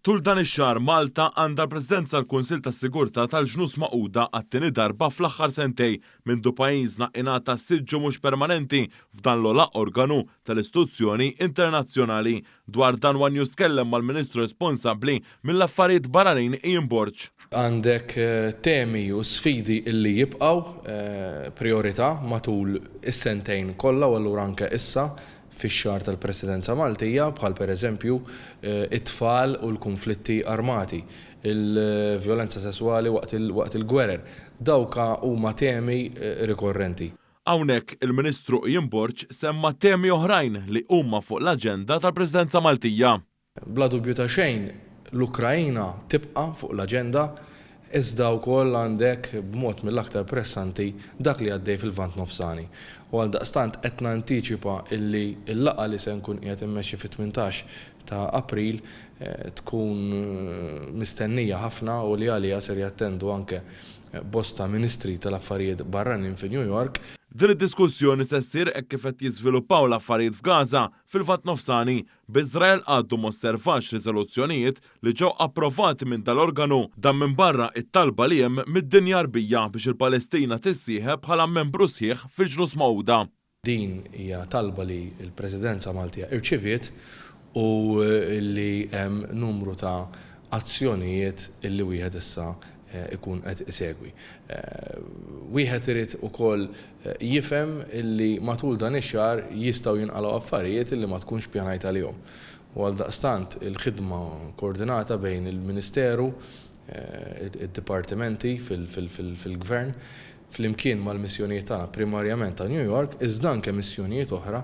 Tul dan ix-xahar Malta għandha l-Presidenza tal-Kunsill tas-Sigurtà tal-Ġnus Magħquda għat-tieni darba fl-aħħar sentejn mindu pajjiżna ingħata siġġu mhux permanenti f'dan l-ogħla organu tal-istituzzjoni internazzjonali. Dwar dan one News tkellem mal-Ministru responsabbli mill-Affarijiet Barranin Ian Borg. Għandek temi u sfidi illi jibqgħu prijorità matul is-sentejn kollha u allura anke issa fix-xahar tal-Presidenza Maltija, bħal pereżempju t-tfal u l-kunflitti armati, il-vjolenza sesswali waqt il-gwerer. Dawk huma temi rikorrenti. Hawnhekk il-Ministru Ian Borg semma temi oħrajn li huma fuq l-aġenda tal-Presidenza Maltija. Bla dubju ta' xejn, l-Ukraina tibqa' fuq l-aġenda, iżda wkoll għandek b'mod mill-aktar pressanti dak li għaddej fil-Lvant Nofsani. U għaldaqstant qed nantiċipa illi l-laqgħa li se nkun qiegħed immexxi fit-18 ta' April tkun mistennija ħafna u li għaliha ser jattendu anke bosta Ministri tal-Affarijiet Barranin fi New York. Din id-diskussjoni se ssir hekk kif qed jiżviluppaw l-affarijiet f'Gaza, fil-Lvant Nofsani, B'Iżrael għadu m'osservax riżoluzzjonijiet li ġew approvati minn dal-organu, dan minbarra t-talba li hemm mid-dinja Għarbija biex il-Palestina tissieħeb bħala membru sħiħ fil-Ġnus Magħquda. Din hija talba li l-Presidenza Maltija irċiviet u li hemm numru ta' azzjonijiet li wieħed issa ikun qed isegwi. Wieħed irid ukoll jifhem illi matul dan ix-xahar jistgħu jinqalgħu affarijiet illi ma tkunx pjanajt għalihom. U għaldaqstant il-ħidma koordinata bejn il-Ministeru, id-dipartimenti fil-Gvern, flimkien mal-missjonijiet tagħna primarjament ta' New York, iżda anke missjonijiet oħra.